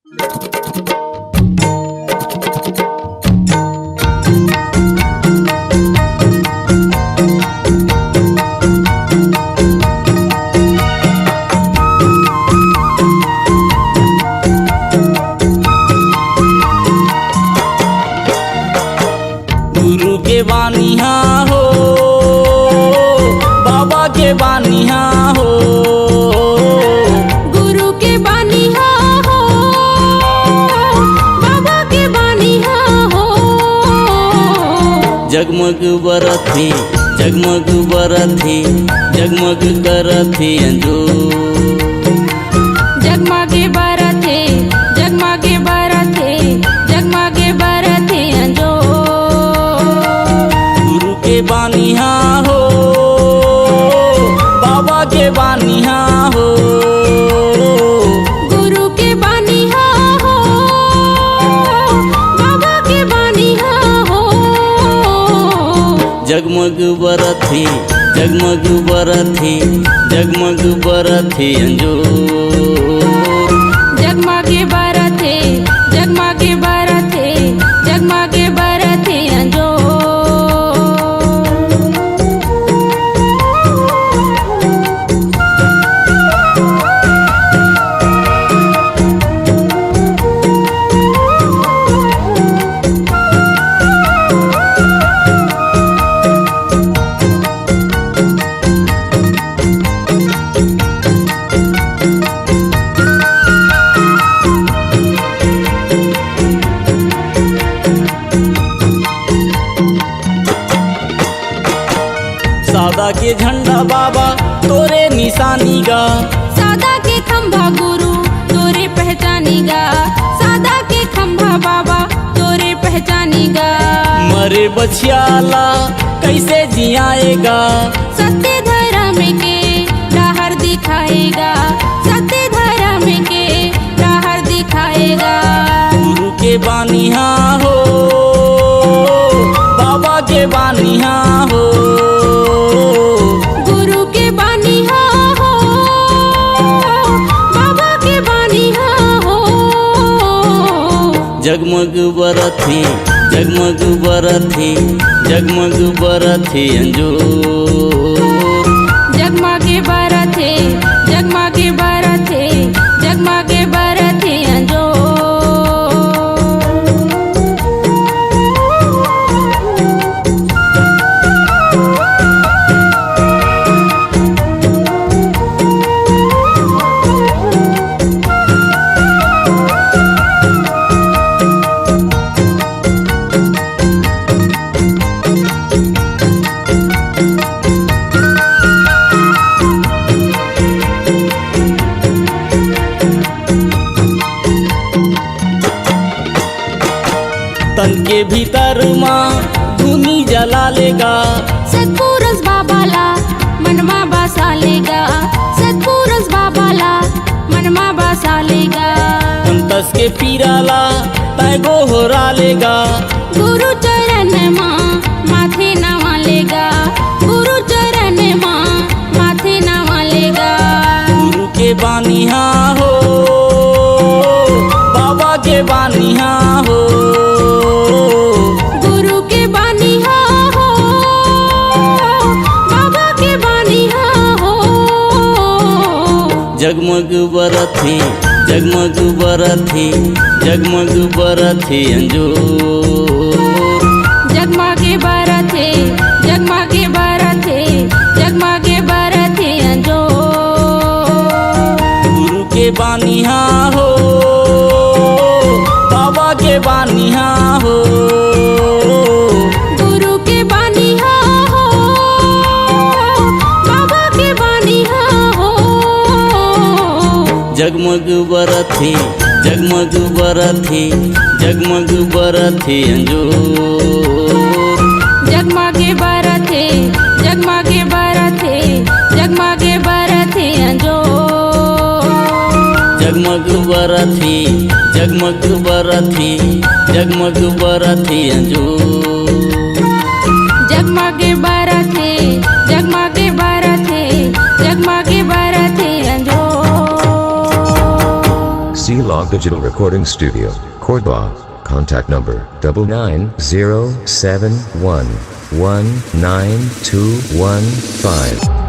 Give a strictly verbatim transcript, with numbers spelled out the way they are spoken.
गुरु के बानिहा हो, बाबा के बानिहा हो। गुरु के बानिहा हो, बाबा के बानिहा हो। जगमग बरत हे, जगमग बरत हे, जगमग करत हे अंजोर। जगमगे बरत हे, जगमगे बरत हे, जगमगे बरत हे अंजोर। गुरु के बानिहा हो, बाबा के बानिहा हो। गुरु के बानिहा हो, बाबा के बानिहा हो। जगमग बरत हे, जगमग बरत हे, जगमग बरत हे अंजोर। जगमगे बरत हे, जगमगे बरत हे, जगमगे बरत हे अंजोर। सादा के झंडा बाबा तोरे निशानी गा। सादा के खंभा गुरु तोरे पहचानी गा। सादा के खंभा बाबा तोरे पहचानी गा। मरे बछिया ला कैसे जियाएगा? सत्य धर्म के राहर दिखाएगा। सत्य धर्म के राहर दिखाएगा। गुरु के बानिहा हो, बाबा के बानिहा हो। गुरु के बानिहा हो, बाबा के बानिहा हो। जगमग बरत हे, जगमग बरत हे, जगमग बरत हे अंजोर। जगमगे बरत हे, जगमगे बरत हे, जगमगे बरत हे अंजोर। तन के भीतर मा धुनी जला लेगा। सतपुरुष बाबा ला मनमा बसा लेगा। सतपुरुष बाबा ला मनमा बसा लेगा। अंतस के पीरा ला तय गोहरा लेगा। गुरु चरण मा माथे नवा लेगा। गुरु चरण मा माथे नवा लेगा। गुरु के बानिहा हो, बाबा के बानिहा हो। गुरु के बानिहा हो, बाबा के बानिहा हो। जगमग बरत हे, जगमग बरत हे, जगमग बरत हे अंजोर। जगमगे बरत हे, जगमगे बरत हे, जगमगे बरत हे अंजोर। गुरु के बानिहा हो, बाबा के बानिहा हो। गुरु के बानिहा हो, बाबा के बानिहा हो। जगमग बरत हे, जगमग बरत हे, जगमग बरत हे अंजोर। जगमगे बरत हे, जगमगे बरत हे, जगमगे बरत हे अंजोर। जगमग बरत हे, जगमग बरत हे, जगमग बरत हे अंजोर। जगमगे बरत हे, जगमगे बरत हे, जगमगे बरत हे अंजोर। Elog Digital Recording Studio, Cordoba. Contact number double nine zero seven one one nine two one five.